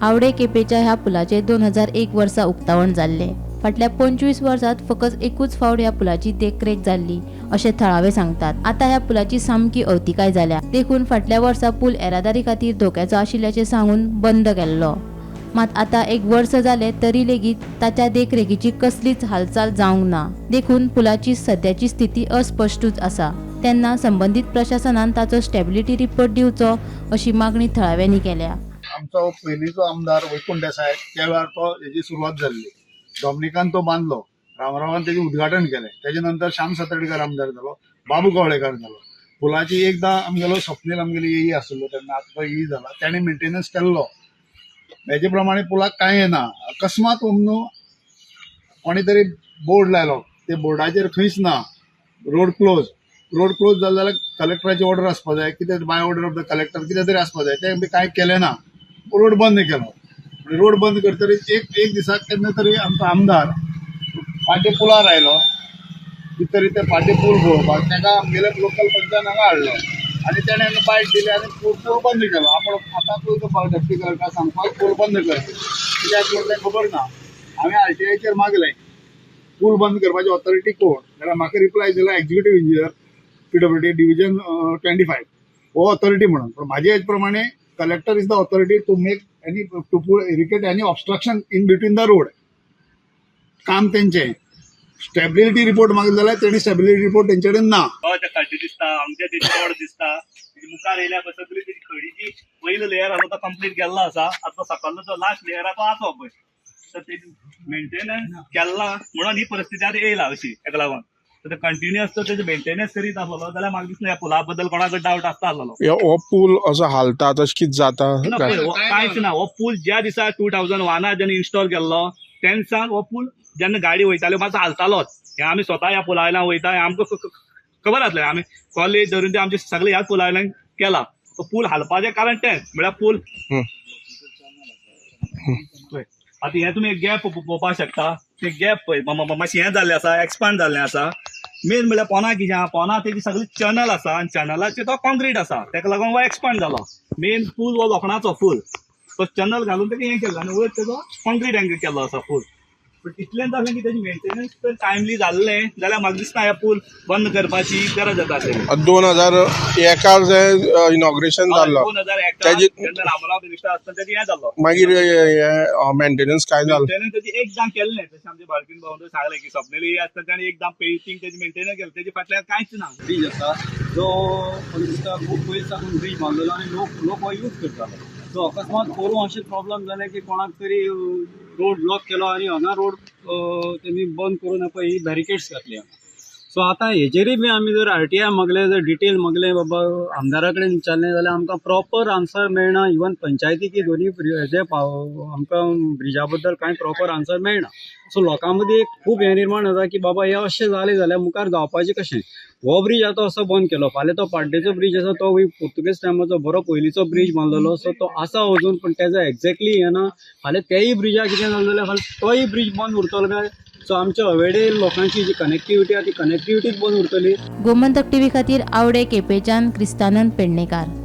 आवडे केपेंच्या ह्या पुलाचें 2001 वर्सा उक्तावण जाल्लें. फाटल्या 25 वर्सांत फकत एकूच फावट ह्या पुलाची देखरेख जाल्ली अशें थळावे सांगतात. आतां ह्या पुलाची सामकी अवतिकाय जाल्या, देखून फाटल्या वर्सा पूल येरादारी खातीर धोक्याचो आशिल्ल्याचें सांगून बंद केल्लो. मात आतां एक वर्स जालें तरी लेगीत ताच्या देखरेखीची कसलीच हालचाल जावंक ना, देखून पुलाची सद्याची स्थिती अस्पश्टूच आसा. तेन्ना संबंदीत प्रशासनान ताचो स्टेबिलिटी रिपोर्ट दिवचो अशी मागणी थळाव्यांनी केल्या. आमचो पयलींचो आमदार वैकुंठ देसाय त्या वेळार तो हेजी सुरवात जाल्ली. डॉमनिकान तो बांदलो, रामरावान तेजें उद्घाटन केलें. तेजे नंतर श्याम सातर्डीकर आमदार जालो, बाबू कवळेकार जालो. पुलाची एकदां आमगेलो स्वप्नील आमगेलो एई आसलो तेन्ना, आतां तो ई जाला, तेणें मेंटेनन्स केल्लो. हेजे प्रमाणे पुलाक कांय येना. अकस्मात न्हू कोणी तरी बोर्ड लायलो, ते बोर्डाचेर खंयच ना रोड क्लोज. रोड क्लोज जालो जाल्यार कलेक्टराची ऑर्डर आसपा जाय, कितें by order of the collector कितें तरी आसपा जाय. तें बी कांय केलें ना, रोड बंद केलो. रोड बंद करतरीच एक एक दिसाक केन्ना तरी आमचो आमदार पाड्डे पुलार आयलो, कितें तरी ते पाड्डे पूल पळोवपाक. ताका आमगेले लोकल पंचान हांगा हाडलो आनी तेणें हांगा बायट दिली आनी पूल बंद केलो. आपण आतां वयता डेप्टी कलेक्टर सांगपाक पूल बंद कर, कित्याक म्हण तें खबर ना. हांवें आरटीआयचेर मागलें पूल बंद करपाची ऑथॉरिटी कोण, जाल्यार म्हाका रिप्लाय दिला executive engineer PWD division 25 हो ऑथॉरिटी म्हणून. पण म्हाजे हेज प्रमाणे collector is the authority to make any to eradicated any obstruction in between the road. काम तेंचें. स्टेबिलिटी रिपोर्ट मागले जाल्यार तेणी स्टेबिलिटी रिपोर्ट तेंचे कडेन ना. हय, ते खड्डे दिसता आमच्या, तेजी रोड दिसता. तेजी मुखार येयल्या पळय सगळी तेजी खडीची पयलो लेयर आसा तो कंप्लीट गेल्लो आसा. आतां सकल्लो जो लास्ट लेयर आसा तो आसा पळय, तर तेजी मेंटेनन्स केल्ला म्हणून ही परिस्थिती आतां येयला अशी. तेका लागून तर ते कंटिन्युअस तर तेजे मेंटेनन्स करीत आसलेलो जाल्यार म्हाका दिसना ह्या पुला बद्दल कोणाक डावट आसता आसलेलो. हो पूल असो हालता तशें कितें जाता? ना, काय? पळय, हो कांयच ना. हो पूल ज्या दिसा 2001 जेन्ना इन्स्टॉल केल्लो तेन्ना हो पूल जेन्ना गाडी वयताल्यो मातसो हालतालोच. हें आमी स्वता ह्या पुला वयल्यान वयता, हें आमकां खबर आसलें. आमी कॉलेज धरून ते आमचे सगळे ह्याच पुला वयल्यान केला. तो पूल हालपाचें कारण तेंच म्हळ्यार पूल पळय आतां हें तुमी एक गॅप पळोवपाक शकता. ते गॅप पळय मातशें हें जाल्लें आसा, एक्सपांड जाल्लें आसा. मेन म्हळ्यार पोना कितें आहा, पोना तेजी सगळी चॅनल आसा आनी चॅनलाचेर तो कॉन्क्रीट आसा, तेका लागून हो एक्सपांड जालो. मेन पूल हो लोखणाचो फूल, तो चॅनल घालून तेका हें केल्लो आनी वयर तेजो कॉन्क्रीट हें केल्लो आसा फूल. पण इतलें जालें की तेजी मेंटेनन्स जर टायमली जाल्लें जाल्यार म्हाका दिसना हे पूल बंद करपाची गरज येता आसली. 2001 जे इनॉग्रेशन जाल्लो, 2001 जेन्ना रामराव मिनिस्टर आसतना तेजें हें जाल्लो. मागीर मेंटेनन्स काय जालें? मेंटेनन्स तेजी एकदां केल्लें, तशें आमच्या बाळकीन भावन सांगलें की स्वप्नेली आसतना ताणें एकदां पेंटींग तेजी मेंटेनन्स केलें, तेजे फाटल्यान कांयच ना. ब्रीज आसा जो म्हाका दिसता खूब पयलीं साकून ब्रीज बांदलेलो आनी लोक लोक हो यूज करताले. सो अकस्मात पोरूं अशें प्रॉब्लम जालें की कोणाक तरी रोड ब्लॉक केलो आनी हांगा रोड तेमी बंद करून पळय ही बॅरिकेड्स घातली हांगा. सो आतां हेजेरूय बी आमी जर आरटीआय मागलें, जर डिटेल मागलें, बाबा आमदारा कडेन विचारलें जाल्यार आमकां प्रॉपर आन्सर मेळना. इवन पंचायतीकी दोनी हेजे आमकां ब्रिजा बद्दल कांय प्रॉपर आन्सर मेळना. सो लोकां मदीं एक खूब हें निर्माण जाता की बाबा हें अशें जालें जाल्यार मुखार जावपाचें कशें. हो ब्रीज आतां असो बंद केलो, फाल्यां तो पाड्डेचो ब्रीज आसा तो पुर्तुगेज टायमाचो बरो पयलींचो ब्रीज बांदलेलो, सो तो आसा अजून, पण तेजो एक्झॅक्टली हें ना. फाल्यां तेय ब्रिजाक कितें जालें जाल्यार फाल्यां तोय ब्रीज बंद उरतलो काय? सो आमच्या अवेडे लोकांची जी कनेक्टिविटी आहा ती कनेक्टिविटीच बंद उरतली. गोमंतक टीव्ही खातीर आवडे केपेंच्यान क्रिस्तानंद पेडणेकार.